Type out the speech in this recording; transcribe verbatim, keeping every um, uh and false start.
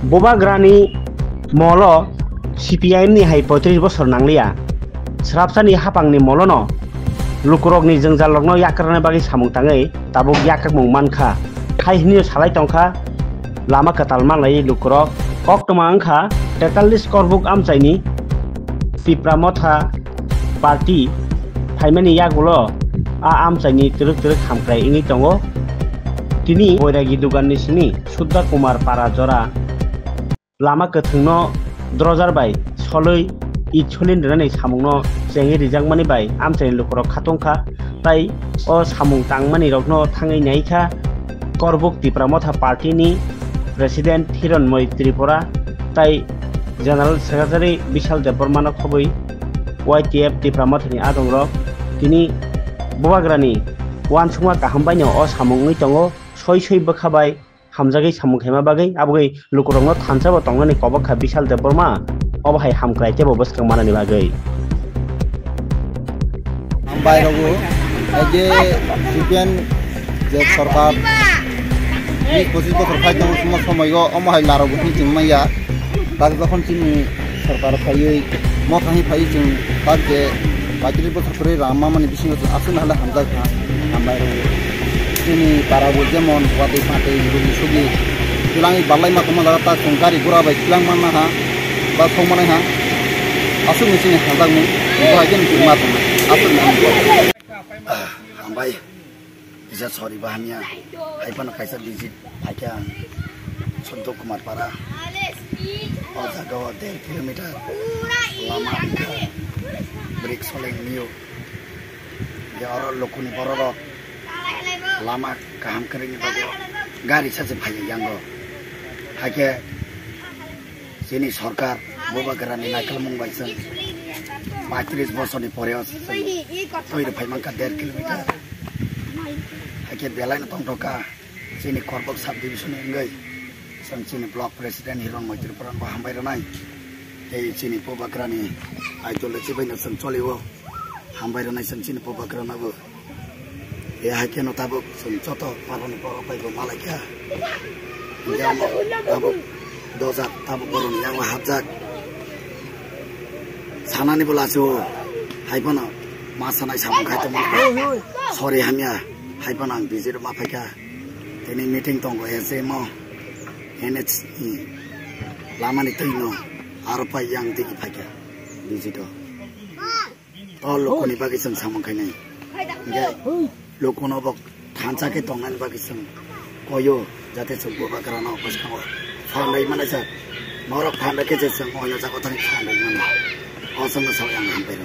Bubagrani molo C P I M ni hai poitris bosor nangliya. Srapsani hapangni molono lukurokni jwngjalrokno yakrani bagwi samung tangwi tabuk yakakmung mankha. Hai hwnwi salai tongkha lama kwtal manlai lukurok. Koktwma wngkha tetallis korbuk amchaini Tipra Motha party phaimani yagulo a amchaini twrwk twrwk hamkrai wngwi tongo. Tini Boiragi duganni simi Sudda Kumar para jora lama kwthwngno drojar bai solwi it solin rwnani samungno chengwi rijakmani bai amchaini lukurok khatungkha, tai o samung tangmani rokno thangwi naikha Korbuk Tipra Motha party ni president Hironmoi Tripura tai general secretary Bishal Debbarma no khobwi Y T F Tipra Motha ni adongrok tini Bubagrani uansukma kaham baino o samung wngwi tongo, soi soi bwkha bai hamjagwi samung khaima bagwi, aboni lukurokno thansa bo tongnani kobok kha Bishal Debbarma, obo hai hamkrai teibo bwskang manani bagwi. Hambai rogo, je C P M je sorkar bis pochis bochor phai tongo, somo somoigo omo hai larogo hwnwi chwng manya. Tak jokhon chini sorkar phaiwi, motha hwnwi phaiwi chwng tak je paitris bochor kwrwi rang mamani bisingo chwng aswk no hale hamjak kha, hambai rw. Chini para bo jemon watwi patwi rwgwi sugwi twlangwi barlai ma tongma jaga tak chwng gari gura bai twlang manna ha, ba thok manai ha. Aswk ni chini hamjakmung, bo hai khe chwng ma tongna, aswk no hamjak. Hambai. Kisa sori bahamya, hai phano kaisa visit phaikha ang Suddo Kumar Para. O jaga o der kilometer lama wngkha, brick soleng nio. Je oro lukuni bororok lama kaham kwrwini bagwi gari sachi phaiya yango. Haikhe Chini sorkar Bubagrani naikolmung bai chwng paitris bosorni pore o chwng twi rw phai mankha der kilometer. Haikhe belai no tongthok kha chini Korbok sub division ni wngwi chwng chini block president Hiron Moitri Pradhan bo hambai rwnai. Tei chini Bubagrani idol chibai no chwng choli o. Hambai rwnai chwng chini Bubagrano bo. E hai kheno tabuk chwng joto paroni borok bai bo malaikha. Hingke omo tabuk dojak, tabuk boroni yango hapjak. Sanani bo laso hai phano ma sanai samung khai tongma. Sorry hamya, hai phano ang visit ma phaikha. Tini meeting tongo S M O, N H ni lamani twino aro pai yang tigi phaikha visit o. O lokoni bagwi chwng samung khainai. Hingke lokono bo thansa khe tongnani bagwi chwng koyo, jate chwng Bubagrano bwskango phan rai manai jak. Norok phan rai khe je chwng oino jago thangwi phan rai mano. O chwngno sawi ang hambai rw.